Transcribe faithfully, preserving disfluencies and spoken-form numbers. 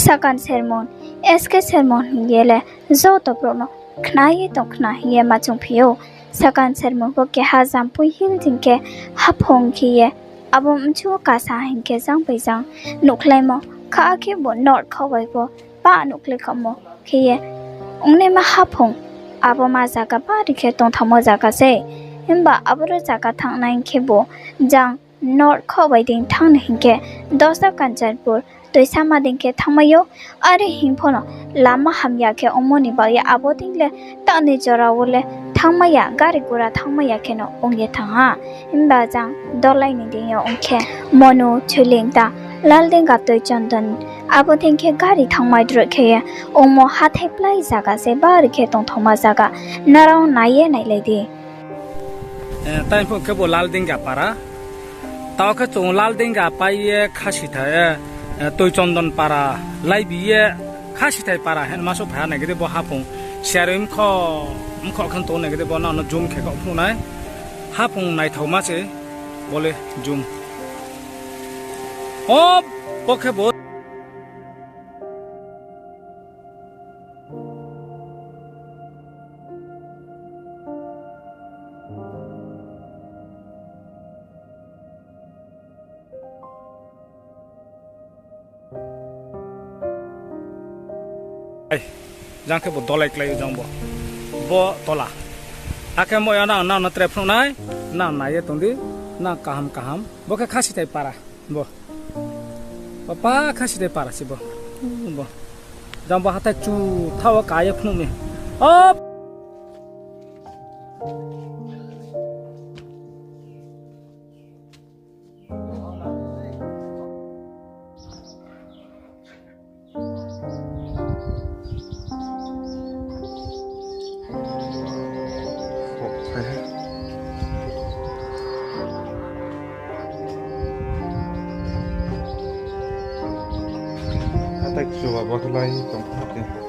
Sakan Sermon, S K Sermon hing ye le joto brouh no khna ye tong khna hing ye ma chungphi ou. Sakan Sermon pho keha Jampui Hill dei khe haphung khe ye, abo mchu kasa hing khe jang bai jang nuhkhlaimo, kha khe bo nor khaoh bai pho pa nuhkhlai khaohmo khe ye ongnaima haphung, abo ma zaga bari khe tongthaomo zaga sei. Himba aboro zaga thanngnai khebu jang nor khaoh bai dei thanng ni hing khe Dosa Kanchanpur toisama dei khe thanngmai ou. Are hing pho no lama hamya khe ongmo ni baoh ye abo dei le taoh ni jora wo le thanngmai ya, gari gura thanngmai ya khe no ong ye thanng ha. Himba jang dolai ni deing yo ong khe Monu, Chuilingta, Laldinga, Toichondon, abo dei khe gari thanngmai droih khe ye ongmo hathái plái zaga se bari khe tongthaoma zaga. Nrao nai ye nailai di. Eh, tai phuh khebu Laldinga para. Tao khe chung Laldinga pai ye Khasithai, eh, eh, Toichondon para, laibi ye Khasithai para hingma souhphai ha nai khe di bo haphung. Siaroi mkho, mkho khe tong nai khe di bo nang no zoom khe khaoh phnuh nai. Haphung naithaoma se bo le zoom. O, bo khebu Ai, jang khe bo dolai klái jang bo. Bo tola. Akhe mo ya nang, nang no tre phnuh nai, nang nai ye tong di, nang kaham kaham. Bo khe Khasithai para, bo. Bo pa Khasithai para se bo. Bo. Jang bo hathái chu thaoh wo ka ye phnuh mi. O! Hathái chu abo khe lai tong kha.